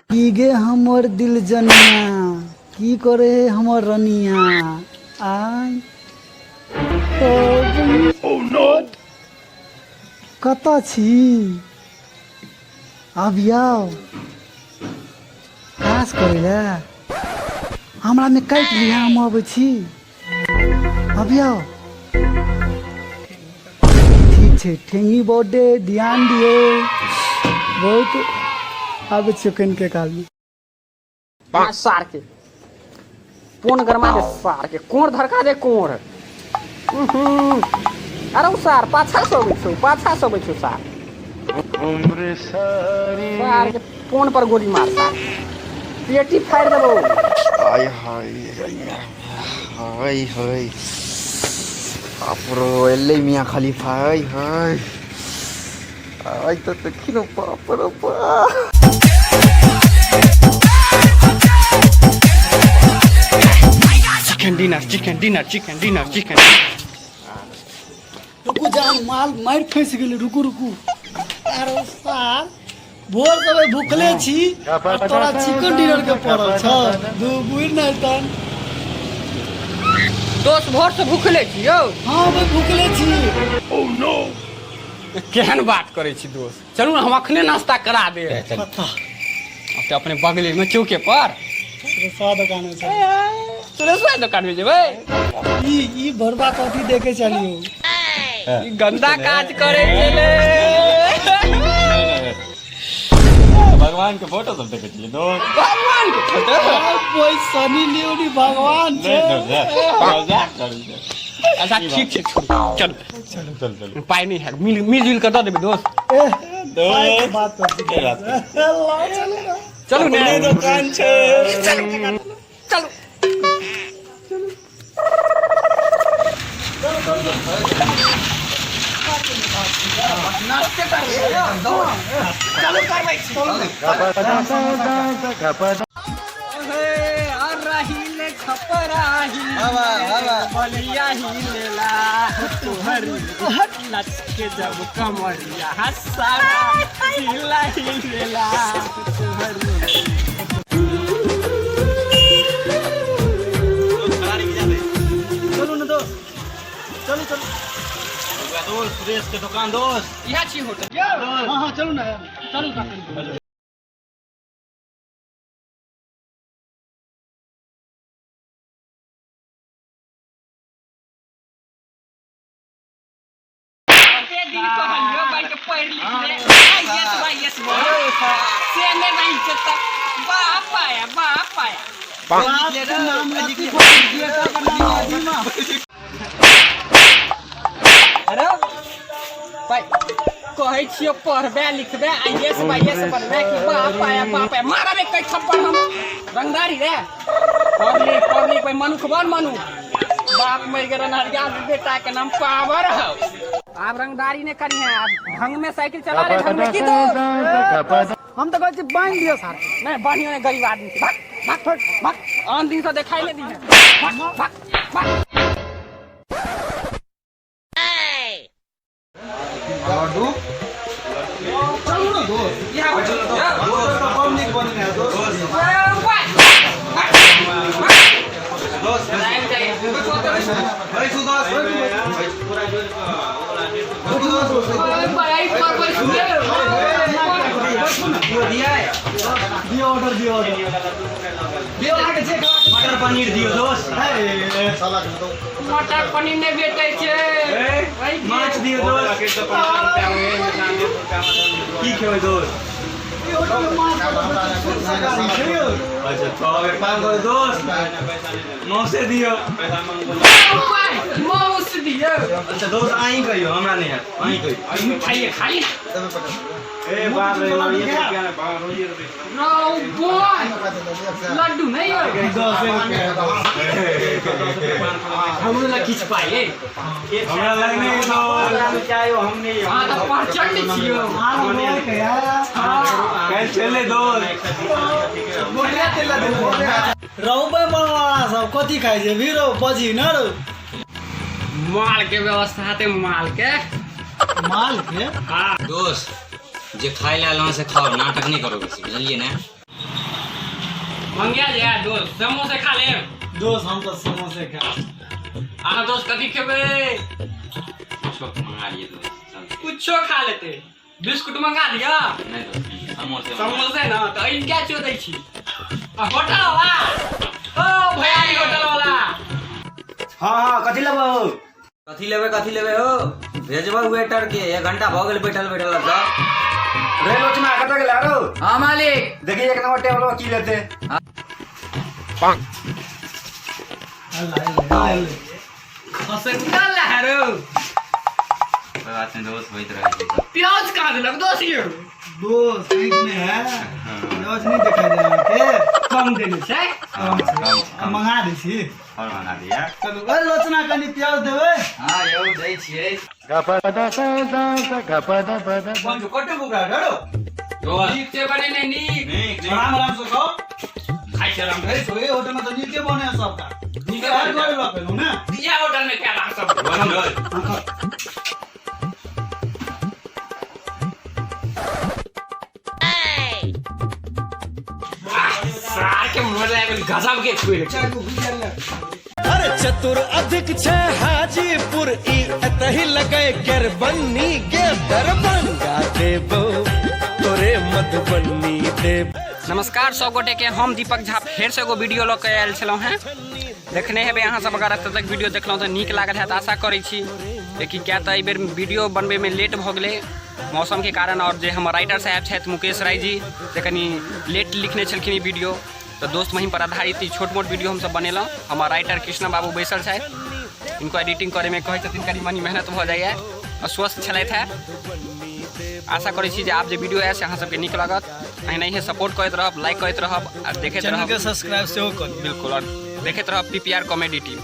की गे हमर दिल जनिया की करे हे हमर रनिया आय कतऽ छी आबियौ काज करै लए हमरामे काटि लिअ हम अबै छी अबियौ ठीक छै ठेंगी बॉडे ध्यान दियौ बहुत आबै छियौ कनिके कालमे। पांच सार के पोन गरमा दे सार के कोर धड़का दे कोर। अरे ओ सार पाछा से अबै छौ, पाछा से अबै छौ सार। सार के पोन पर गोली मार सार, पेटी फाड़ि देबौ। आय हाय हाय हाय बाप रो एलै मियाँ खलीफा हाय हाय आय तऽ देखी ने बाप रो बाप। Chicken dinner, chicken dinner, chicken dinner, chicken. रुकू जान, माल मारि फँसि गेलै, रुकू रुकू। अरे सार भोर से भूखले छी आ तोरा चिकन डिनर के पड़ल छ दू बुढ़ नहीं तन। दोस्त भोर से भूखले छी यौ। हाँ भाई भूखले छी। केहन बात करै छी दोस्त, चलू ने हम अखने नाश्ता करा दे। पता अब तऽ अपने बगले में चौके पर सुरेशवा दुकान में चल। सुरेशवा दुकान में जेबै। ई ई भरवा कथी देखे चलियो। ई गंदा काज करे छलै। भगवान के फोटो सब देखे छियै दोस्त? भगवान के फोटो? कोई सनी लियोनी भगवान छै। मजाक करै छै। अच्छा ठीक छै, छोड़ू, चल चल चल चल। पाइ नहि है, मिल मिलजुल कऽ दऽ देबै दोस्त। ए पाइ के बात कर के बात ला चलू ना। चलू ने दुकान छै। चलू। जब कमरिया हसारा हिला हिलेला। चलू ना दोस्त, चलू चलू। दोस्त सुरेश के दुकान दोस्त। इएह छी होटल? हाँ हाँ चलू ना यार, चलू तखन। कते दिन कहलियो भाई के पढ़ लिख ले, I S YS बन, से नहि रही छै तऽ बाप आया, बाप आया। बाप के नाम लतीफ और बेटा का नाम अजीमा। अरे भाई कहै छियो पढ़बे लिखबे I S YS बनबे कि बाप आया बाप आया। मारब एक थप्पड़ हम रंगदारी रे। पढ़ लिख, पढ़ लिख भाई, मनुख बन मनुख। बाप मर गेल नहरिया, बेटा के नाम पावर हौ। आब रंगदारी नहीं करी है, आब ढंग में साइकिल चला रहे, ढंग में की दो। हम तो कहै छी बान्हि दियौ सार। नहीं बान्हियो नहीं, गरीब आदमी के। भाग भाग भाग, आन दिन से देखाई नहीं दी है। भाग भाग भाग। लड्डू चलू ना दोस्त। यहाँ बैठो। दोस्त तो कम नीक बनेने है दोस्त। दोस्त बैठू दोस्त दियो ऑर्डर, दियो ऑर्डर, दियो अहाँके जे खेबाक। मटर पनीर दियौ दोस्त। मटर पनीर नहि भेटै छै। माछ दियौ दोस्त। की खेबै दोस्त? ई होटल में माछ शुद्ध शाकाहारी छै यौ। अच्छा तो एक काम करू दोस्त, मौसे दियौ। माउस दियौ। अच्छा दोस्त अहीं कहियौ, हमरा नहि हैत, अहीं कहियौ। मिठाई खाली। ए बाप रे, रौ बॉय, लड्डू नहीं हो। हमरो लग किछु पाइ अइ। हमरा लग नहि दोस्त। अहाँ तऽ प्रचंड छियौ। काल्हि चले दोस्त। रौबे मनवाला सब कथी खाइ छै भीरो बजी न रौ। माल के व्यवस्था हेतै, माल के। माल के? हाँ। दोस्त जे खाइ लए एलहुँ से खाओ, नाटक नहि करू बेसी, बुझलियै ने? मंगिया जाए दोस्त, समोसे खा लेब। दोस्त, हम तऽ समोसे खा। अहाँ दोस्त कथी खेबै? कुछो मंगा लिए दोस्त, चल। कुछो खा लेते, बिस्कुट मंगा लिअ। नहीं दोस्त, नहीं, समोसे। समोसे न तऽ एहिमे क्या चोदै छी? आ होटल वाला, ओ भैयारी होटल वाला। हाँ हाँ, कथी लेबो? कथी लेबै, कथी लेबै हो? भेजबो वेटर के, एक घंटा भऽ गेल बैठल बैठल एतऽ। रे लोचना, कतऽ गेलै रो? हाँ मालिक। देखी एक नंबर टेबल पर की लेते। फसंगा लहरो। कोई बात नहीं दोस्त, होइत रहै छै सब। प्याज कहाँ देलक दोस्त यौ? दोस्त, आँखि में है, प्याज नहीं दिखाई दे रहा के। कम देने छै। हाँ, कम छै, आ कम। मंगा दै छी। और मंगा दिया। चलू, अरे लोचना, कनि प्याज देबै? हाँ यौ, दै छियै। बंधु, कते भूख लागल रो? दोस्त, नीक छै बनेने, नीक। नीक नीक। आराम आराम से खाओ। खाइ छै आराम। अरे तो ये होटल में तो नीके बने है सबका। नीके हर बने। दुआरे लऽ पेलहुँ ने। इएह होटल में खायब अहाँ सब। रोज रोज। सार के मजा आबि गेल, गजब के खुएल। अरे चतुर अधिक छै हाजीपुर, ई एतहि लगे केरबन्नी गे, दरभंगा देबो तोरे मधुबनी देब। नमस्कार सब गोटे के, हम दीपक झा फेर से एगो वीडियो लऽ के आयल छलहुँ हेँ। देखने हेबै अहाँ सब, अगर एतऽ तक वीडियो देखलहुँ तऽ नीक लागल हैत आशा करै छी। लेकिन किया तऽ एहिबेर वीडियो बनबैमे लेट भऽ गेलै मौसमके कारण, आओर जे हमर राइटर साहेब छथि मुकेश राय जी, से कनि लेट लिखने छलखिन ई वीडियो। तऽ दोस्त महिम पर आधारित ई छोट मोट वीडियो हमसब बनेलहुँ। हमर राइटर कृष्णा बाबू बैसल छथि, इनको एडिटिंग करैमे कहै छथिन कनि मनि मेहनत भऽ जाइए। अस्वस्थ छलथि हेँ। आशा करै छी जे आब जे वीडियो आयत से अहाँ सबके नीक लागत। एनाहिए सपोर्ट करैत रहब, लाइक करैत रहब आ देखैत चैनल रहब। के सब्सक्राइब सेहो कऽ लिअ। बिल्कुल, और देखैत रहब पीपीआर कॉमेडी टीम।